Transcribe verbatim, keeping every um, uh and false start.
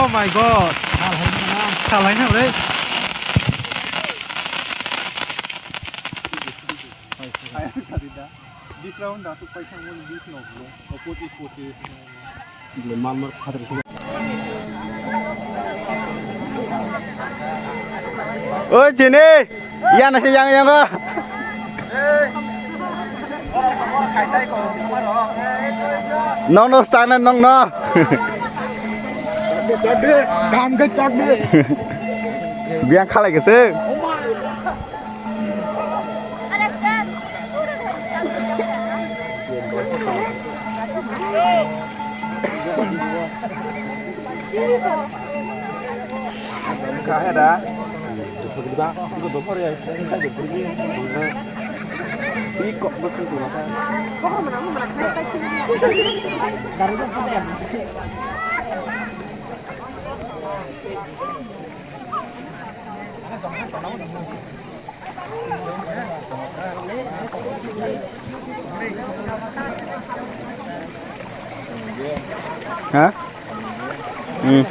Oh my God. Salai na bre. Oi, chini. Yan se yang yang o. Nong no sana nong no. Kam ke chak de. Biang khalai ke se. Ha? Hmm.